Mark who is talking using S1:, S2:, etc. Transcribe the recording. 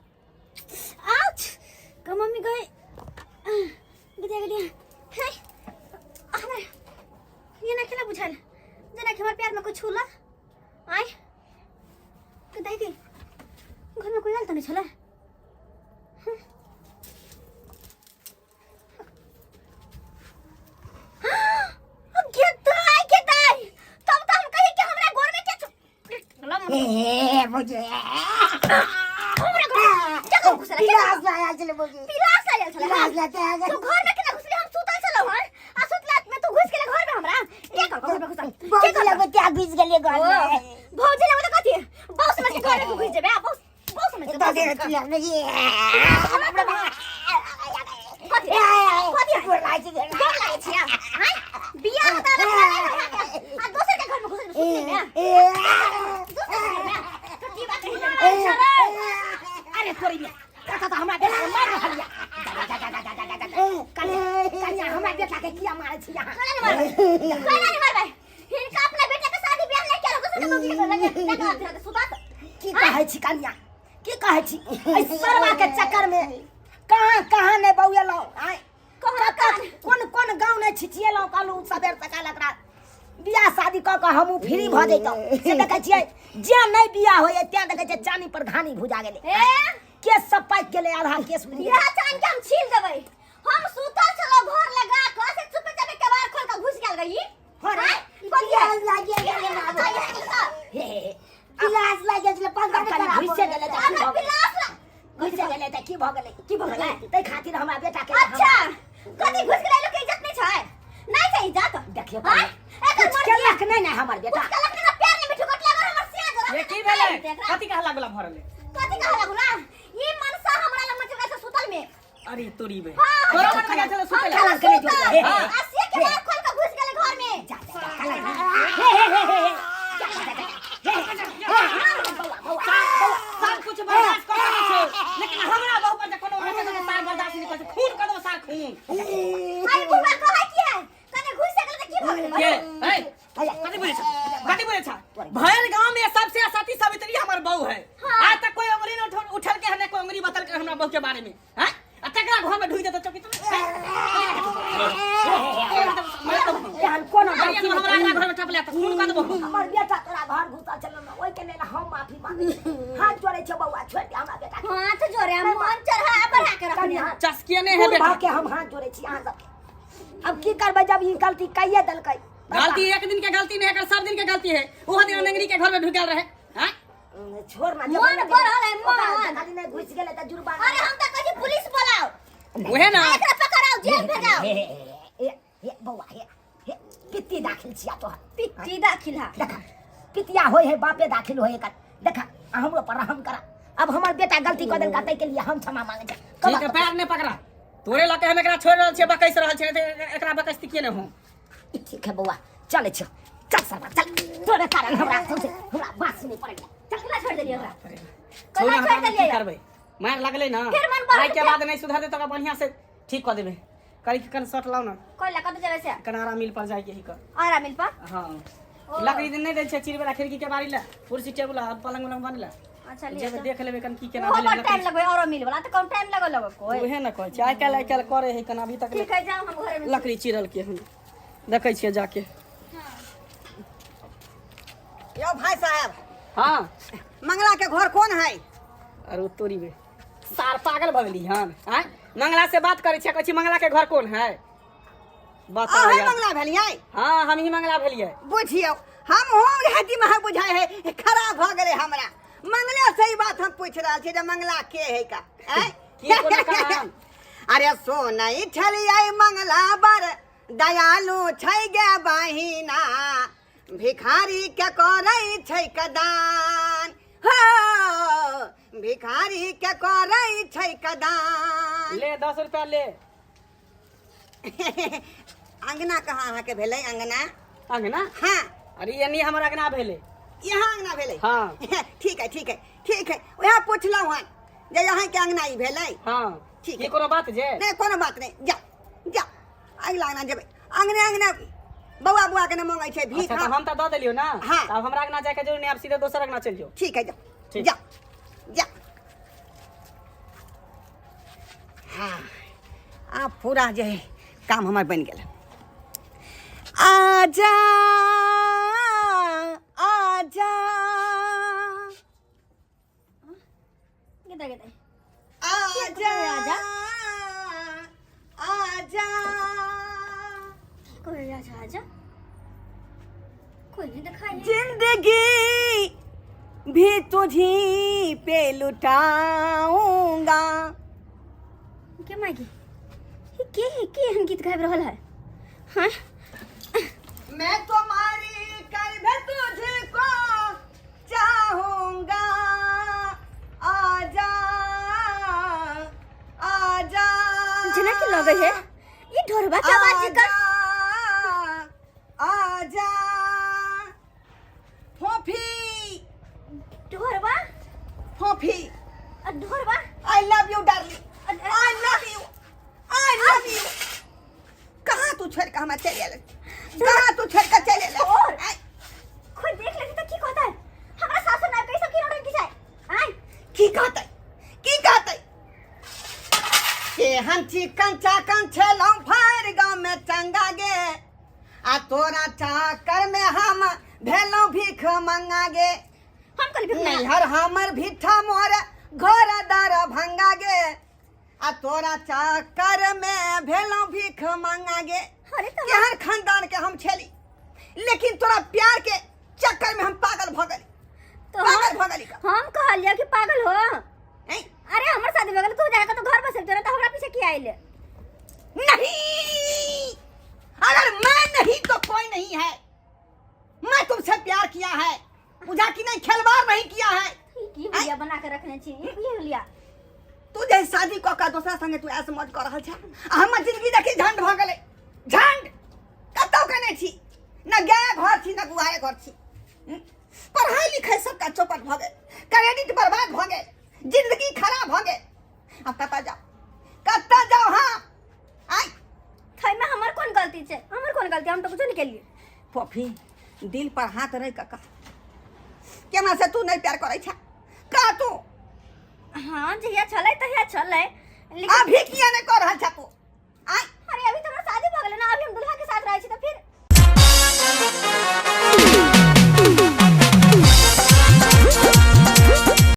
S1: Ouch का mummy गए गदिया गदिया हे हमरा ये ना खेला बुझायल जेना कि हमर प्यार में कोई छूला आय के दाई के घर में कोई आयल त नहीं छला गेताई गेताई तब तो हम कही कि हमरा गोर में के
S2: ए मुझे
S1: हमरा गोर में जगह घुसला
S2: पिलास लाया चले मुझे
S1: पिलास आयल छला
S2: पिलास लाते आ
S1: तू घर में केना घुसली हम सुतल छलौ हन आ सुतला में तू घुस गेले घर में हमरा के कर घर में घुसल के
S2: बहुत
S1: कर
S2: लगे क्या घुस गेलिए घर में
S1: भौजी लगे तो कथी बहुत समझ के घर में घुस जेबे आ बहुत बहुत समझ के
S2: तो दे तुला मुझे
S1: कथी कथी
S2: गोर लागै छी,
S1: गोर लागै छी हां बियाह होता ना आ दोसर के घर में घुसल सुतले में दोसर के घर में तो की बात कही
S3: अरे तोरी बिया कथा तऽ हमरा बेटा के मारि रहल या जा जा जा जा जा जा जा कन्या कन्या हमरा बेटा के किया मारै छी अहाँ
S1: कोना नहीं मारबै कोना नहीं मारबै हिनका अपना बेटा के शादी बियाह नहीं केलौ दोसर के मौगी के घर लगे देखा के सुता
S3: की कहै छी कन्या की कहै छी एहि सरवा के चक्कर में कहाँ कहाँ नहि बौएलहुँ आँय
S1: कहाँ
S3: कतऽ कोन कोन गाँव नहि छिछिएलहुँ कहलहुँ सबेर सकाल एकरा बियाह शादी कऽ कऽ हमहूँ फ्री भऽ जैतहुँ से देखै छियै जे नहि बियाह होइए तेँ देखै छियै चानी पर घानी भुजा गेलै
S1: ए
S3: केस सब पाकि गेलै आधा केस उड़ि गेलै
S1: इएह चान के हम छील देबै हम सुतल छलौ घर लगा कऽ से चुपे चापे केवाड़ खोल कऽ घुसि गेल रही
S3: हँ रे,
S2: पियास लागि गेलै बाबू।
S3: हे हे हे
S2: पियास लागि गेल छलै, पंखा
S3: आब
S2: नहि
S3: कनि
S2: खराब
S3: घुसिए गेलै तऽ की भऽ गेलै घुसिए गेलै तऽ की भऽ गेलै
S1: की भऽ गेलै?
S3: ताहि खातिर हमरा बेटा के
S1: अच्छा कथी घुसि गेलै लोक के इज्जत नहि छै नहि छै इज्जत
S3: देखियौ
S1: आँय? एकर
S3: किछु
S1: मर्जी
S3: केलक नहि ने हमर बेटा
S1: कुछ केलक नहि ने पैर नहि मिठू कटला अगर हमर सिया जरा
S4: ये की भेलै कथी के हल्ला गुल्ला भऽ रहलै
S1: कथी कहला गुला ई मनसा हमरा लग में चुका सुतल में
S4: अरे तोरी बे
S1: हाँ,
S4: तोरा मन लगा छलै सुतै
S3: कलर
S4: लए
S3: कने जोड़ हे, हे,
S1: आ सिया के बाहर खोल के घुस गेलै घर में
S3: जा, जा, जा, कलर हे, हे, हे, हे, हे, जा, जा, जा, जा, हे, हे, हे, बौआ, बौआ, बौआ।
S4: सब कुछ बर्दाश्त कऽ सकै छै लेकिन हमरा बहु पर जे कोनो अहाँके कोनो सार बर्दाश्त नहि करै छै खून कऽ देबो सार खून
S1: आई बुआ कहै की है कने घुस गेलै त की भऽ गेलै
S4: के ए कथी बोलै छ कथी बोलै छ भैर गांव में सबसे सती सावित्री हमर बहू है आज तक कोई उंगली न उठल के हने कोई उंगली बतल के हमरा बहू के बारे में हैं आ तकरा घर में ढुक जेतौ चौकी तो
S3: एहन कोनो गलती
S4: हमरा
S3: नहि
S4: अंगना घर में टपले त खून कऽ देबो
S3: हमर बेटा तोरा घर घुसल छल ने ओहिके लेल हम माफी मांगे छी हाथ जोड़ै छै बौआ छोड़ि दे हमरा बेटा के।
S1: हाथ जोड़े मन चढ़ा बढ़ा के रखने
S3: कनिया
S4: चस्किए नहीं है
S3: बूढ़
S4: बेटा
S3: भऽ के हम हाथ जोड़ै छी अहाँ सबके अब की करबै जब ई गलती कैये देलकै
S4: गलती एक दिन के गलती नहीं है एकर सब दिन के गलती है ओहो दिन नंगरी के घर में ढुकल रहे हैं
S3: छोड़ ना
S1: मन बढ़ल है, मन।
S3: खाली नहीं घुस गेलै तऽ जुर्माना
S1: अरे हम त कहै छी पुलिस बोलाओ
S4: उहे ना
S1: एकरा पकड़ाओ जेल भेजाओ
S3: हे, हे, हे, हे, बौआ हे हे पित्ती दाखिल छिया तोहर
S1: पिट्टी दाखिल हा
S3: देखा पितिया होय है बापे दाखिल होय एकर देखा आ हमरो पर रहम करा अब हमर बेटा गलती कऽ देलका ताहि के लिए हम क्षमा मांगे छी
S4: ठीक है पैर नहीं पकड़ा तोरे लके हम एकरा छोड़ रहल छियै बकैस रहल छियै नहीं तऽ एकरा बकैसती किए नहीं हम
S3: ठीक है बौआ चलै छियो चल सरवा चल तोरे कारण हमरा सौंसे हमरा बात सुनै पड़ै
S1: चल केना छोड़ देलियै ओकरा
S4: छोड़
S1: केना
S4: ना,
S1: छोड़
S4: हम की
S1: देलियै
S4: करबै मार लगलै ना
S1: फिर मन बढ़ल
S4: आइ के बाद नहीं सुधरतै तऽ ओकरा बढ़िया से ठीक कऽ देबै करी के कन शर्ट लाउ ना
S1: कोई ला कत जेबै से
S4: कन आरा मिल पर जाय के ही कर
S1: आरा मिल पर
S4: हाँ
S1: ओ।
S4: लकड़ी दिन नहीं दै छै चिरबेला खिड़की के बारी ला कुर्सी टेबुल आ पलंग उलंग बनला
S1: अच्छा लिअ
S4: जेबै देख लेबै कन की केना
S1: ओहो
S4: भेलै
S1: बड़ टाइम लगबै औरो मिल वाला तऽ कम टाइम लगल लगो कोई
S4: उहे ने कहै छै आइ काल्हि आइ काल्हि करे है कन अभी तक
S1: ठीक है जाओ हम घरे में
S4: लकड़ी चिरल के हम देखै छियै जाके
S5: यौ भाई साहब
S4: हाँ
S5: मंगला के घर कोन है
S4: अरे ओ तोरी बे सार पागल भऽ गेली हन आँय मंगला से बात करै छियै कहै छी मंगला के घर कोन है बताओ
S5: अहे
S4: यार।
S5: मंगला भेलियै
S4: हाँ हम ही मंगला भेलियै
S5: बुझियौ हम हो रहै दिमाग बुझाइ है खराब भऽ गेलै हमरा मंगले से ई बात हम पूछि रहल छी जे मंगला के है का आँय?
S4: की कोनो काम?
S5: अरे सोनई छलियै मंगला बर दयालु छै गे बहिना भिखारी के करै छै कदान हो भिखारी के करै छै कदान।
S4: ले 10 रुपया ले।
S5: अंगना कहाँ अहाँके भेलै अंगना?
S4: अंगना?
S5: हाँ।
S4: अरे ये नहीं हमर अंगना भेलै।
S5: यहाँ अंगना भेलै?
S4: हाँ।
S5: ठीक है ठीक है ठीक है, वएह पुछलहुँ हन जे अहाँके अंगना ई भेलै।
S4: हाँ।
S5: ठीक
S4: ये
S5: है।
S4: कोनो बात जे?
S5: नहीं कोनो बात नहीं, जा जा अगला अंगना जेबै। अंगने अंगने बौआ बौआ के ने मंगै छै भीख।
S4: अच्छा, तो हम तो दऽ देलियौ ना।
S5: हाँ।
S4: आब हमरा अंगना जाके जरूरी नहीं, आब सीधे दोसर अंगना चलि जाओ।
S5: ठीक है जा।
S4: ठीक।
S5: जा जा। हाँ आब पूरा जे है काम हमर बनि गेल। आजा आजा
S1: गेदा गेदा
S5: आजा
S1: आजा?
S5: आजा
S1: कोई आजा आजा कोई नहीं दिखाई।
S5: जिंदगी भी तुझी पे लुटाऊंगा।
S1: के मागी ये के है के हम गीत गाबि रहल है? हाँ
S5: मैं तुम्हारी कर भी तुझको चाहूंगा। आजा आजा।
S1: जना के लगे है ये ढोरबा के आवाज कर।
S5: आजा आजा फोफी
S1: ढोरबा
S5: फोफी
S1: अ ढोरबा।
S5: I love you darling, I love you, I love you. कहाँ तू छोड़ के हमरा चलि आयल? कहाँ तू छोड़ के चलि आयल?
S1: और कोई देख लेती तो की कहता है? हमरा सासु ना कैसे की नौटंकी छै? आय
S5: की कहतै की कहतै? केहन चिकन चाकन छलहुँ भरि गाँव में चंगा गे, आ तोरा चाकर में हम भेलहुँ भीख मंगा गे।
S1: हम कल भीख मंगा।
S5: नैहर हमर भिठा मोर घर दर भंगा गे, आ तोरा चाकर में भेलहुँ भीख मंगा गे।
S1: अरे तो
S5: केहन खानदान के हम छेली, लेकिन तोरा प्यार के चक्कर में हम पागल भ गेली।
S1: तो
S5: पागल भ गेली का।
S1: हम कहलियै कि पागल हो।
S5: नहीं।
S1: अरे हमर शादी भ गेल, तू जाके तो घर बसल तोरा तो हमरा पीछे किया आइले?
S5: नहीं, अगर मैं नहीं तो कोई नहीं है। मैं तुमसे प्यार किया है, बुझा कि नहीं, खिलवाड़ नहीं किया है।
S1: ई की हुलिया बना के रखने छी, ई की हुलिया?
S5: तू जे शादी क के दोसरा संगे तू ऐस मौज क रहल छे, आ हमर जिंदगी देखी झंड भ गेलै। झंड कतौ के नहीं छी, न गाय घर छी न गुआरे घर छी। पढ़ाई लिखाई सबका चौपट भ गेल, क्रेडिट बर्बाद भ गेल, जिंदगी खराब भ गेल। अब कतऽ जाओ कतऽ जाओ? हाँ आइ
S1: थै में हमर कोन गलती छै? हमर कोन गलती? हम तो कुछो नहीं केलिए।
S5: फोफी दिल पर हाथ रख के कह, केना से तू नहीं प्यार करै छे? का तू?
S1: हाँ जहिया छलै तहिया छलै, लेकिन
S5: अभी किया नहीं कर रहल छे तू?